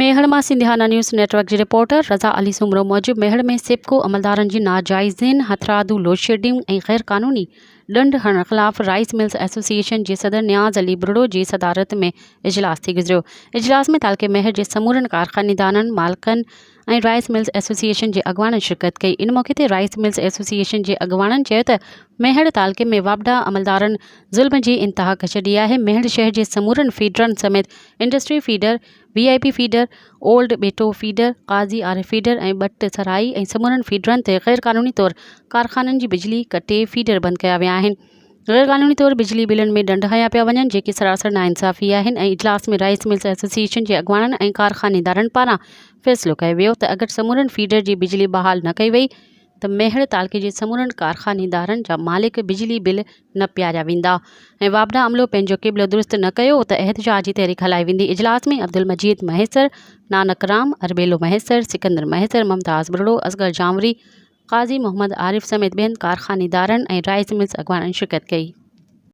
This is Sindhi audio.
ميهڙ مان سنڌيانا نيوز نيٽ ورڪ جي رپورٽر رضا علي سومرو موجب ميهڙ ۾ سيپڪو عملدارن جي ناجائزين، هٿرادو لوڊشيڊنگ ۽ غير قانوني ڏنڊ هڻڻ خلاف رائيس ملز ايسوسيئيشن جي صدر نياز علي ٻرڙو جي صدارت ۾ اجلاس ٿي گذريو. اجلاس ۾ تعلقي ميهڙ جي سمورن ڪارخانيدارن، مالڪن ۽ رائيس ملز ايسوسيئيشن جي اڳواڻن شرڪت ڪئي. ان موقعي تي رائيس ملز ايسوسيئيشن جي اڳواڻن چيو ته ميهڙ تعلقي ۾ واپڊا عملدارن ظلم جي انتها ڪري ڇڏي آهي، ميهڙ شهر جي سمورن فيڊرن سميت industry feeder, V I P feeder, old Beto feeder, Qazi Arif feeder ۽ Butt Sarai ۽ سمورن فيڊرن تي غيرقانوني طور ڪارخانن جي بجلي ڪٽي فيڊر بند ڪيا ويا آهن. غيرقانوني طور بجلي بلن ۾ ڏنڊ هنيا پيا وڃن جيڪي سراسر ناانصافي آهن ۽ اجلاس ۾ رائيس ملز ايسوسيئيشن جي اڳواڻن ۽ ڪارخانيدارن پاران فيصلو ڪيو ويو ته اگر سمورن فيڊر جي بجلي بحال نه ڪئي وئي ته ميهڙ تعلقي جي سمورن ڪارخانيدارن جا مالڪ بجلي بل نه پياريا ويندا ۽ واپڊا عملو پنهنجو قبلو درست نه ڪيو ته احتجاجي تحريڪ هلائي ويندي اجلاس ۾ عبدالمجيد مهيسر، نانڪ رام، اربيلو مهيسر، سڪندر مهيسر، ممتاز ٻرڙو، اصغر جانوري، قاضي محمد عارف سميت ٻين ڪارخانيدارن ۽ رائيس ملز اڳواڻن شرڪت ڪئي.